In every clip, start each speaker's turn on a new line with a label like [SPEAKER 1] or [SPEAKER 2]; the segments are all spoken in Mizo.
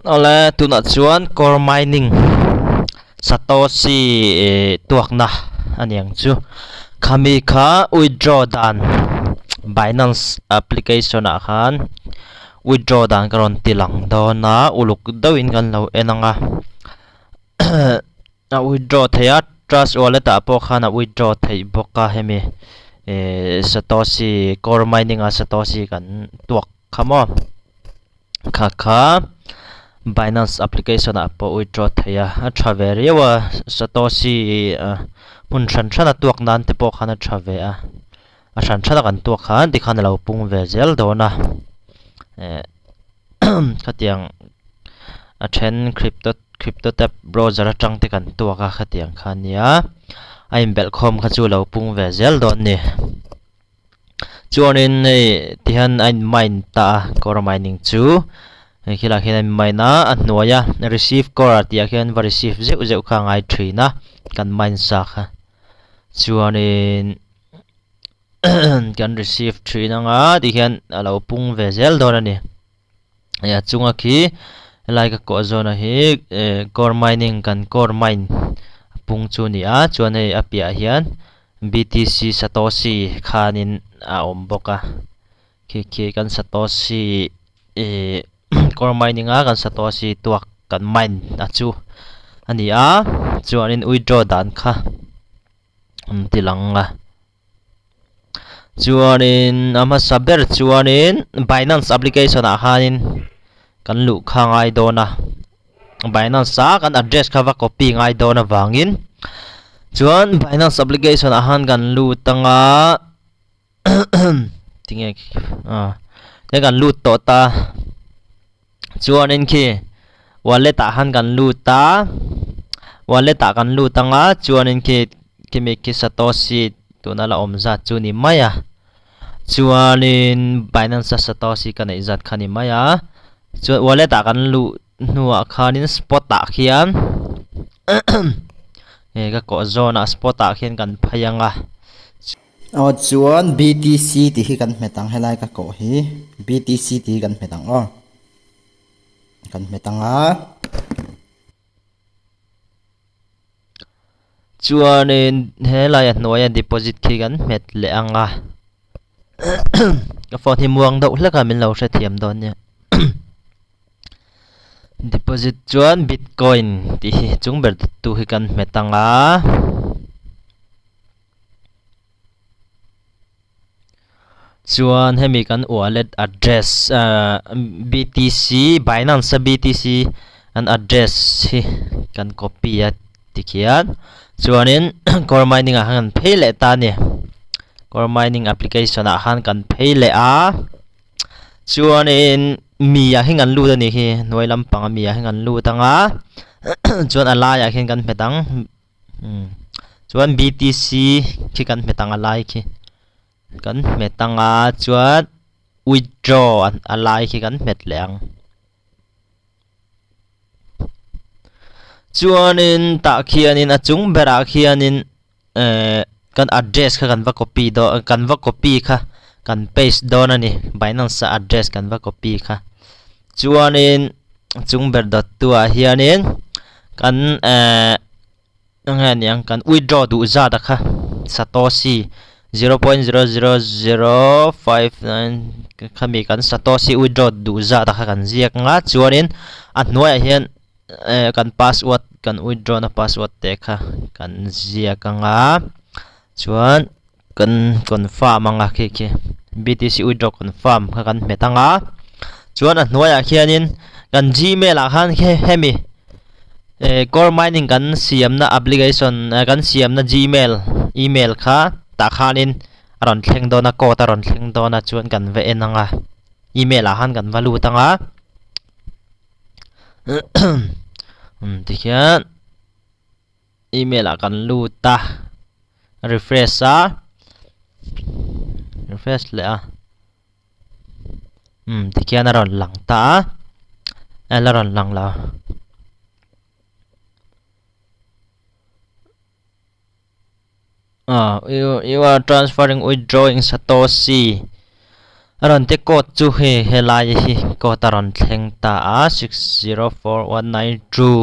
[SPEAKER 1] Awle tunah chuan core mining satoshi eh tuakna a ni ang chu khami kha withdraw dan binance application ah khan withdraw dan ka rawn ti lang dawn a uluk deuhin kan lo en ang a a withdraw theih a trust wallet ah pawh khan a withdraw theih bawk a hemi eh satoshi core mining a satoshi kan tuak kha maw. Kha kha Binance application ah pawh withdraw theih a a tha ve riau a satoshi hmun hran hran a tuak nan te pawh khan a tha ve a a hran hran a kan tuak khan tikhan a lo pung ve zel dawn a eh khatiang a then crypto crypto tab browser atang te kan tuak a khatiang kha a nia a inbelh khawm kha chu a lo pung ve zel dawn a ni. Chuanin hei tihian a in mine ta a core mining chu hei khilaiah khian a in mine a a hnuaia receive core tih ah khian va receive zeuh zeuh kha a ngai thin a kan mine sa kha chuanin kan receive thin anga tikhian a lo pung ve zel dawn a ni hei a chunga khi helai ka kawh zawna hi eh core mining kan core mine pung chu a ni a chuan hei a piahah hian. BTC Satoshi khanin a awm bawk a khi khi kan Satoshi ihh core mining a kan Satoshi tuak kan mine a chu a ni a chuanin withdraw dan kha an ti lang a chuanin a hmasa ber chuanin Binance application ah khanin kan luh kha ngai dawn a. Binance a kan address kha va copy ngai dawn avangin chuan Binance application ah khan kan lut anga tinge ah he kan lut tawh ta chuanin khi wallet ah khan kan lut a wallet ah kan lut anga chuanin khi khimi khi satoshi tuna la awm zat chu ni mai a chuanin Binance a satoshi ka neih zat kha ni mai a chuan wallet ah kan luh hnuah khanin spot ah khian he ka kawh zawnah spot ah khian kan phei ang a.
[SPEAKER 2] Aw chuan BTC tih hi kan hmet ang helai ka kawh hi BTC tih hi kan hmet ang aw kan hmet ang a.
[SPEAKER 1] Chuanin helai a hnuaia deposit khi kan hmet leh ang a ka phone hi muang deuh hlek a min lo hrethiam dawn nia deposit chuan bitcoin tih hi chung ber tu hi kan hmet ang a. Chuan hemi kan wallet address ahh BTC Binance a BTC an address hi kan copy a tikhian chuanin core mining ah khan kan phei leh ta a ni core mining application ah khan kan phei leh a chuanin mi ah hian kan lut a nih hi hnuai lampang a mi ah hian kan lut ang a chuan a laiah khian kan hmet ang. Umm chuan BTC khi kan hmet ang a lai khi kan hmet ang a chuan withdraw a lai khi kan hmet leh ang chuanin tah khianin a chung berah khianin ehh kan address kha kan va copy dawn kan va copy kha kan paste dawn a ni binance a address kan va copy kha chuanin chung ber dawt tu ah hianin kan ehh eng nge niang kan withdraw duh zat a kha satoshi 0.00059 khami kan satoshi withdraw duh zat a kha kan ziak ang a chuanin a hnuaiah hian ehh kan password kan withdraw na password te kha kan ziak ang a chuan kan confirm ang a khi khi BTC withdraw confirm kha kan hmet ang a chuan a hnuaiah khianin kan gmail ah khan hemi eh core mining kan siamna application kan siamna gmail email kha tah khanin a rawn thleng dawn a code a rawn thleng dawn a chuan kan va en ang a email ah khan kan va lut ang a tikhian. Email ah kan lut a refresh a refresh leh a umm tikhian a rawn lang ta a a la rawn lang lo ah you you are transferring withdrawing satoshi. A rawn te code chu hei helai hi code a rawn thleng ta a 604192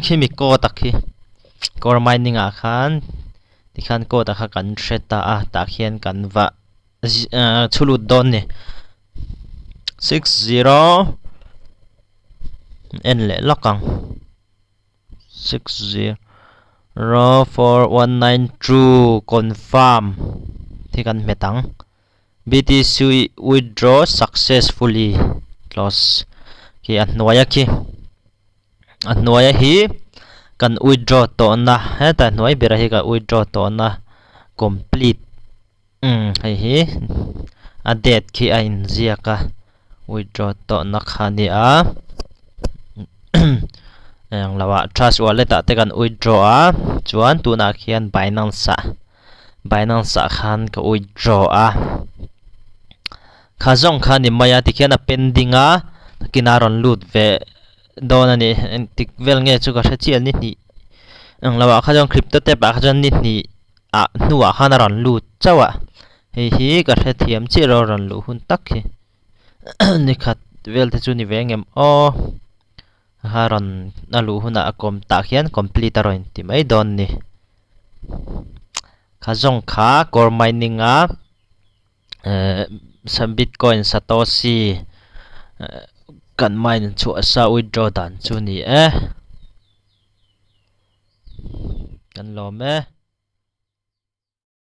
[SPEAKER 1] khimi code a khi core mining ah khan tikhan code a kha kan hre ta a tah khian kan va chhu lut dawn ni 60 en leh lawk ang. 604192 confirm hi kan hmet ang BTC withdraw successfully close khi a hnuaia khi a hnuaia hi kan withdraw tawhna heta hnuai bera hi kan withdraw tawhna complete umm hei hi a date khi a inziak a withdraw tawhna kha a ni a eng lo ah trust wallet ah te kan withdraw a chuan tunah khian binance ah binance ah khan ka withdraw a kha zawng kha a ni mai a tikhian a pending a nakinah a rawn lut ve dawn a ni engtik vel nge chu ka hre chiah ni hnih eng lo ah kha chuan crypto tab ah kha chuan ni hnih. ah hnuah khan a rawn lut chauh a hei hi ka hrethiam chiah lo a rawn luh hun tak hi nikhat vel te chu ni ve ngem aw a rawn a luh hunah a kawm tah khian complete a rawn inti mai dawn ni kha zawng kha core mining a ehh bitcoin satoshi kan mine chhuah sa withdraw dan chu ni e. Kan lawm e.